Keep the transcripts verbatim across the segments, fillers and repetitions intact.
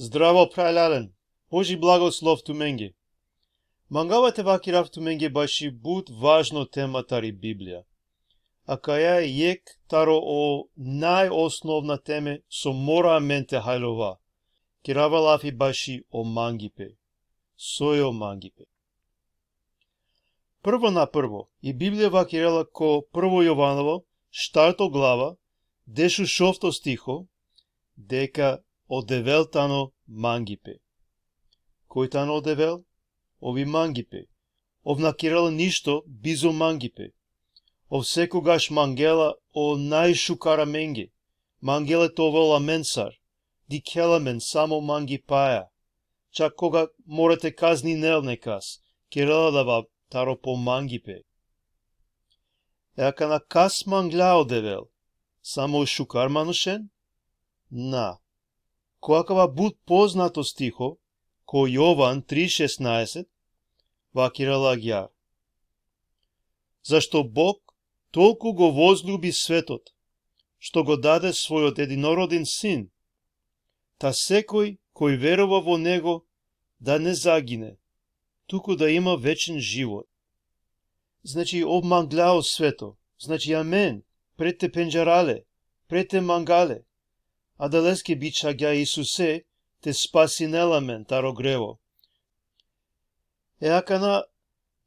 Zdravo, phralalen. Božji blagoslov tumenge. Mangava te vakirav tumenge baši but važno tema tari Biblija. Akaja e jek taro o najosnovna teme so mora amen te hajlova. Kirava lafi baši o mangipe. Soj o mangipe? Prvo na prvo, i Biblija vakirela ko Prvo Jovanovo, štarto glava, dešušovto stiho, deka o Devel tano mangipe. Koj tano o Devel? Ov i mangipe. Ov na kirela ništo bizo mangipe. Ov sekogaš mangela o najšukar amenge. Mangela te ovel amensar. Dikhela amen samo mangipaja. Čak koga mora te kazninel nekas, kirela adava taro po mangipe. E akana kas manglja o Devel? Samo šukar manušen? Na. Ko akava but poznato stiho, ko Jovan tri šesnaeset, vakirela agjaar: Зашто Бог толку го возљуби светот, што го даде својот единороден син, та секој кој верува во него да не загине, туку да има вечен живот. Znači, ov manglja o sveto, znači, amen, pred te pendžarale, pred te mangale, adaleske bičhagja Isuse te spasinel amen taro grevo. E akana,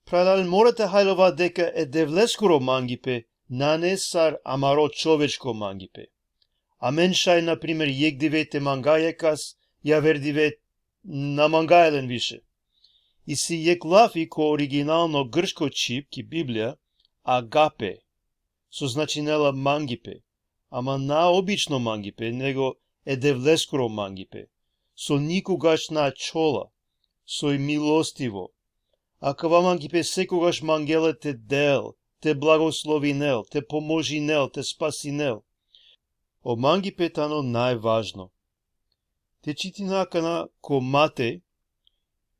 phralalen, mora te hajlova deka e Devleskoro mangipe nane sar amaro čovečko mangipe. Amen šaj, na primer, jek dive te manga jekas, javer dive na mangaja len više. Isi jek lafi ko originalno grško čhib ki Biblija, agape, so značinela mangipe, ama na obično mangipe, nego e Devleskoro mangipe, so nikogaš na ačhola, soj milostivo. Akava mangipe sekogaš mangela te del, te blagoslovinel, te pomožinel, te spasinel. O mangipe tano najvažno. Te čitina akana ko Matej,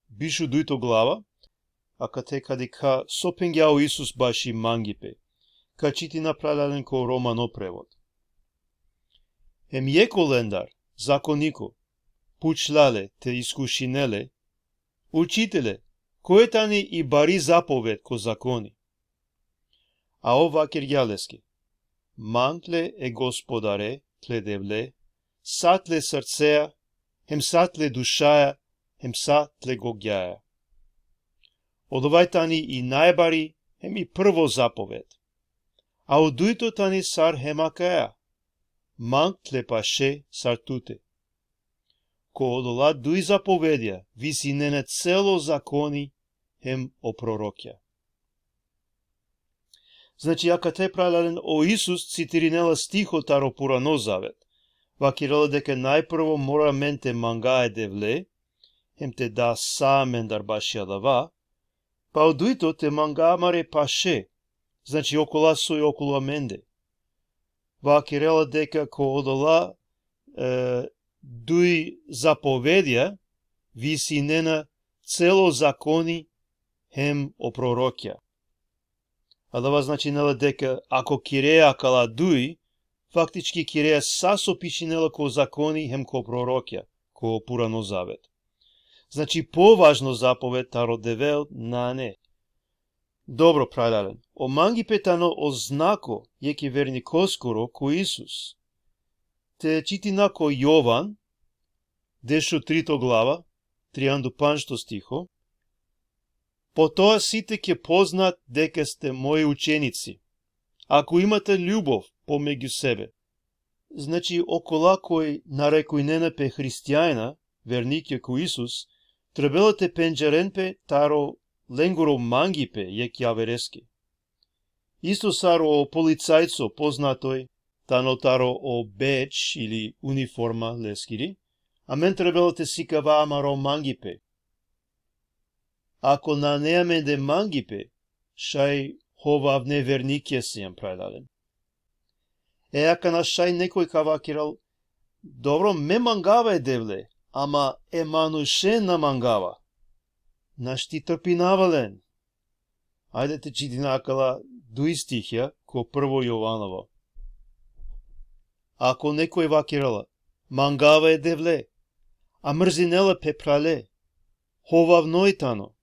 biš u dujto glava, akate ka dikha so phengja o Isus baši mangipe. Ka čitina, phralalen, ko romano prevod. Hem jek olendar, zakoniko, pučlja le te iskušinel le: Učitele, koj tani i bari zapoved ko zakoni? A ov vakirgja leske: Mang le e Gospodare, tle Devle, sa tle srcea, hem sa tle dušaja, hem sa tle gogjaja. Odova tani i najbari, hem i prvo zapoved. A o dujto tani sar hem akaja: Mang tle paše sar tute. Ko odola duj zapovedja visinena celo zakoni hem o prorokja. Znači, akate, phralalen, o Isus citirinela stiho taro Purano zavet. Vakirela deka najprvo mora amen te manga e Devle, hem te da sa amendar baši adava, pa o dujto te manga amare paše, znači, okola soj okolo amende. Vakirela deka ko odola, e, duj zapovedja visinena celo zakoni hem o prorokja. Adava značinela deka ako kirea akala duj, faktički kirea sa so pišinela ko zakoni hem ko prorokja, ko Purano zavet. Znači, považno zapoved taro Devel nane. Dobro, phralalen, o mangipe tano o znako jekhe vernikoskoro ko Isus. Te čitina ko Jovan, dešutrito glava, triandu pandžto stiho: По тоа сите ќе познаат дека сте мои ученици, ако имате љубов помеѓу себе. Znači, okola koj narekujnena pe hristijanina, vernikja ko Isus, trebela te pendžaren pe taro lengoro mangipe jekh javereske. Isto sar o policajco poznatoj tano taro o bedž ili uniforma leskiri, amen trebela te sikava amaro mangipe. Ako nane amende mangipe, šaj hov avne vernikja sijam, phralalen. E akana šaj nekoj ka vakiral: Dobro, me mangava e Devle, ama e manušen na mangava. Našti trpinava len. Ajde te čitina akala duj stihja ko Prvo Jovanovo. Ako nekoj vakirela: Mangava e Devle, A mrzinela pe prale, hovavno i tano.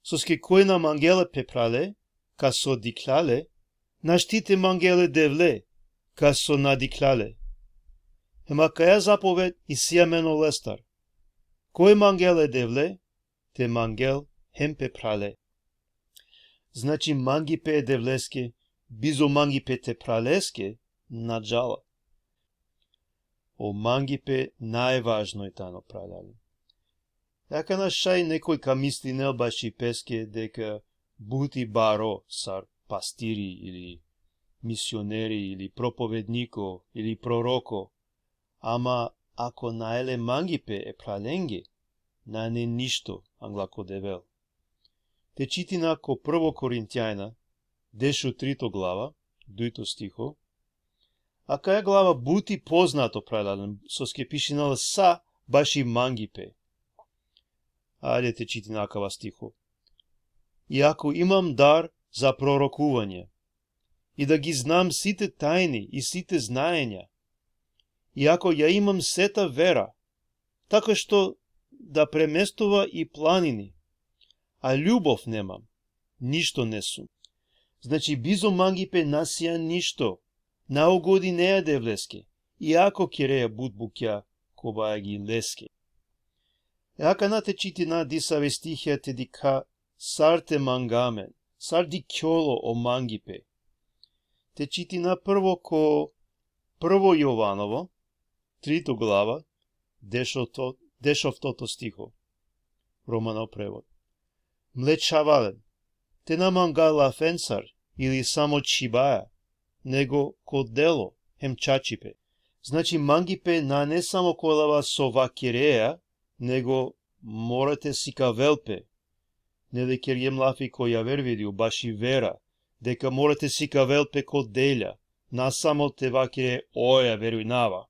Soske koj na mangela pe prale, kas so dikhlja le, našti te mangel e Devle, kas so na dikhlja le. Hem akaja zapoved isi amen olestar. Koj mangela e Devle, te mangel hem pe prale. Znači, mangipe e Devleske, bizo mangipe te praleske, na džala. O mangipe najvažno i tano, phralalen. Akana šaj nekoj ka mislinel baši peske deka but i baro sar pastiri ili misioneri ili propovedniko ili proroko, ama ako nane le mangipe e phralenge, nane ništo angla ko Devel. Te čitina ko Prvo Korintjanja, dešutrito glava, dujto stiho. Akaja glava but i poznato, phralalen, soske pišinela sa baši mangipe. Ajde te čitina akava stiho. Iako imam dar za prorokovanje, i da gi znam site tajni i site znaenja, iako ja imam seta vera, tako što da premestova i planini, a ljubov nemam, ništo ne sum. Znači, bizo mangipe na sian ništo, na ugodinea Devleske, iako kerea but bukja kobaja gi leske. E akana te čitina disave stihija te dikha sar te manga amen, sar dikhjola o mangipe. Te čitina prvo ko Prvo Jovanovo, trito glava, dešofto-, dešoftoto stiho. Romano prevod. Mle čhavalen, te na manga lafensar ili samo čhibaja, nego ko delo hem čačipe. Znači, mangipe nane samo kolava so vakerea, nego mora te sikavel pe. Neli kergjem lafi ko javer video baši vera, deka mora te sikavel pe ko delja, na samo te vakere oja verujnava.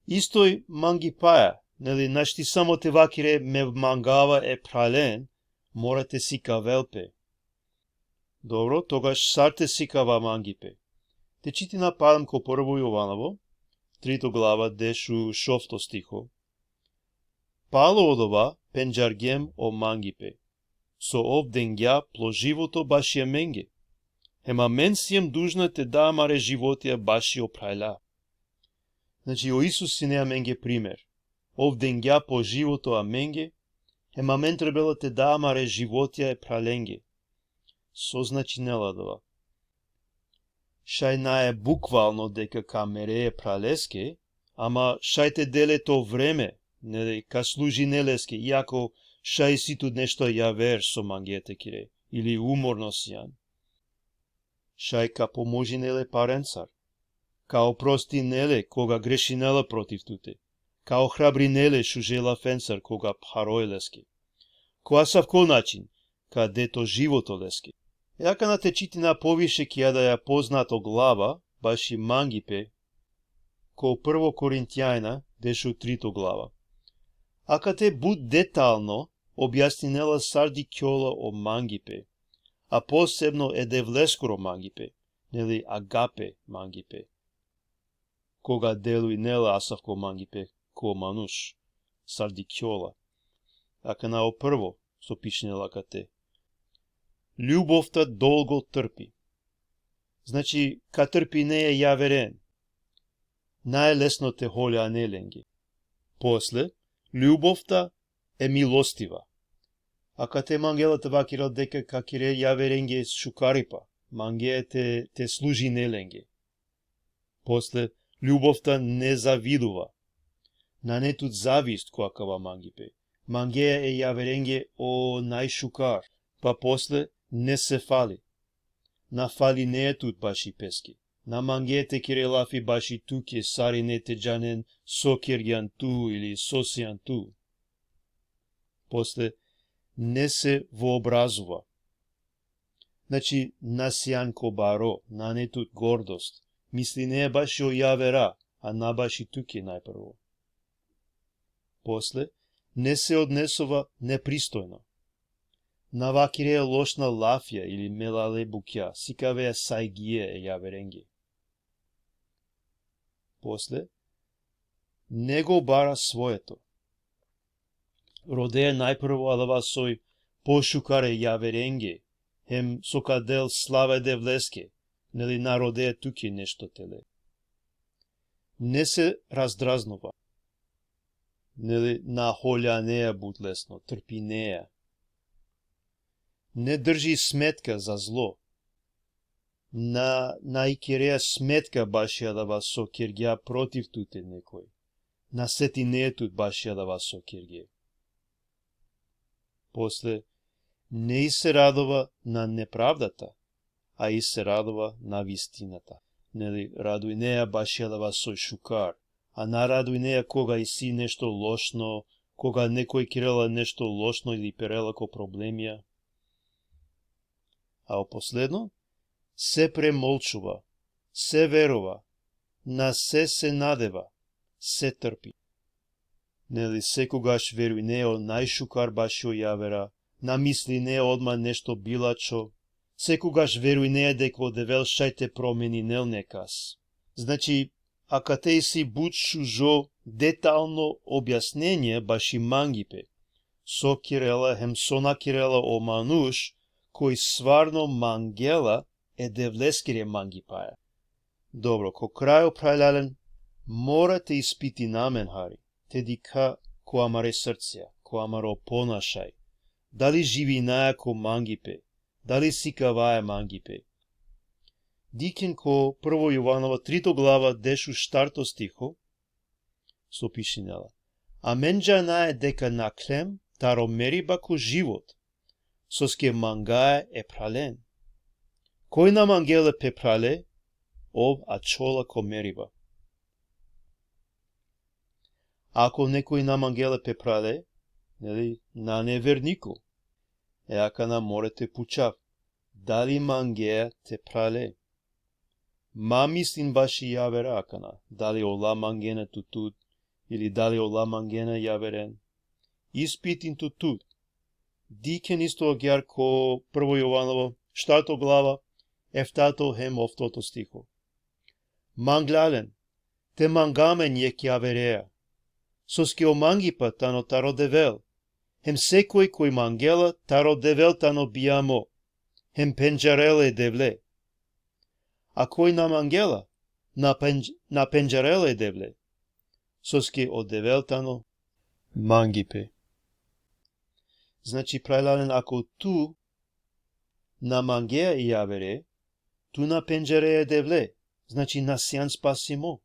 Istoj mangipaja, neli našti samo te vakere me mangava e phralen, mora te sikavel pe. Dobro, togaš sar te sikava mangipe? Te čitina palem ko Prvo Jovanovo, trito glava, dešušovto stiho. Palo odova pendžargjem o mangipe, so ov dengja plo životo baši amenge. Hem amen siem dužna te da amare životija baši o phralja. Znači, o Isus sine amenge primer. Ov dengja po životo amenge, hem amen trebela te da amare životija e phralenge. So značinela dova? Šaj nae bukvalno deka ka mere e phraleske, ama šaj te dele to vreme, neli ka služine leske, iako šaj si tut nešto javer so mangea te kere, ili umorno sian. Šaj ka pomožine le parencar, ka oprostine le koga grešinela protiv tute, ka ohrabrine le šuže lafensar koga pharoj leske. Ko asavko način, ka de to životo leske. E akana te čitina poviše ki adaja poznato glava, baši mangipe, ko Prvo Korintjanja, dešutrito glava. Akate but detalno objasninela sar dikhjola o mangipe, a posebno e Devleskoro mangipe, neli agape mangipe. Koga delujnela asavko mangipe ko manuš, sar dikhjola. Akana o prvo, so pišinela akate. Ljubovta dolgo trpi. Znači, ka trpine e javeren. Nae lesno te holjane lenge. Posle, ljubovta e milostiva. Akate mangela te vakerel deka ka kere javerenge šukaripa, mangea te, te služine lenge. Posle, ljubovta ne zaviduva. Nane tut zavist ko akava mangipe. Mangea e javerenge o najšukar, pa posle ne se fali. Na falinea tut baši peske. Na mangea te kere lafi baši tuke sarine te džanen so kergjan tu ili so sian tu. Posle, ne se voobrazuva. Znači, na sian ko baro, nane tut gordost. Mislinea baši o javera, a na baši tuke najprvo. Posle, ne se odnesova nepristojno. Na vakerea lošna lafija ili melale bukja, sikavea sajgija e javerenge. Posle, nego bara svoeto. Rodeja najprvo adava soj pošukar e javerenge, hem so ka del slava e Devleske, neli na rodeja tuke nešto tele. Ne se razdraznova, neli na holjaneja but lesno, trpineja. Ne drži smetka za zlo. Na, na ikerea smetka baši adava so kergja protiv tute nekoj. Na setineja tut baši adava so kerge. Posle, ne i se radova na nepravdata, a i se radova na vistinata. Neli, radujneja baši adava soj šukar, a na radujneja koga isi nešto lošno, koga nekoj kerela nešto lošno ili perela ko problemija. A o posledno, se premolčuva, se verova, na se se nadeva, se trpi. Neli sekogaš verujneja o najšukar bašo javera, na mislinea odma nešto bilačho, sekogaš verujneja deka o Devel šaj te promeninel nekas. Znači, akate isi but šužo detalno objasnenie baši mangipe. So kerela hem so na kerela o manuš, koj stvarno mangela e Devleskere mangipaja. Dobro, ko krajo, phralalen, mora te ispitina amen hari, te dikha ko amare srcija, ko amaro ponašaj. Dali živinaja ko mangipe, dali sikavaja mangipe. Dikhen ko Prvo Jovanovo trito glava, dešuštarto stiho, so pišinela: Amen džanaja deka nakhlem taro meriba ko život, soske mangaja e phralen. Koj na mangela pe phrale, ov ačhola ko meriba. Ako nekoj na mangela pe phrale, neli, nane verniko. E akana mora te pučav, dali mangea te phrale? Ma mislin baši javera akana, dali ola mangena tutut, ili dali ola mangena javeren. Ispitin tutut. Dikhen isto agjaar ko Prvo Jovanovo, štarto glava, eftato hem oftoto stiho. Manglalen, te manga amen jekh javerea. Soske o mangipa tano taro Devel, hem sekoj koj mangela taro Devel tano bijamo, hem pendžarela e Devle. A koj na mangela, na pendž-, na pendžarela e Devle. Soske o Devel tano mangipe. Znači, phralalen, ako tu na mangea e javere, tu na pendžarea e Devle, znači na sian spasimo.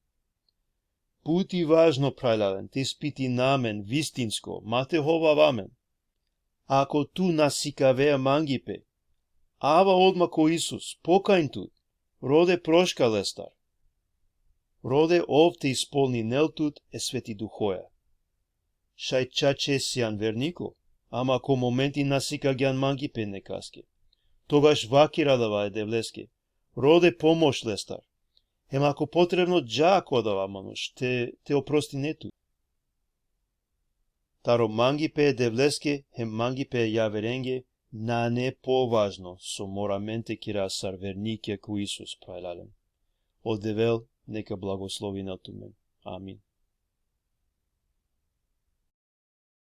But i važno, phralalen, te ispitina amen vistinsko, ma te hovava amen. Ako tu na sikavea mangipe, ava odma ko Isus, pokajn tut, rode proška lestar. Rode ov te ispolninel tut e Sveti Duhoja. Šaj čače sian verniko, ama ko momenti na sikagjan mangipe nekaske. Togaš vakir adava e Devleske, rode pomoš lestar. Hem ako potrebno, dža ko adava manuš, te, te oprostine tut. Taro mangipe e Devleske hem mangipe e javerenge, nane považno so mora amen te kera sar vernikja ko Isus, phralalen. O Devel neka blagoslovinel tumen. Amin.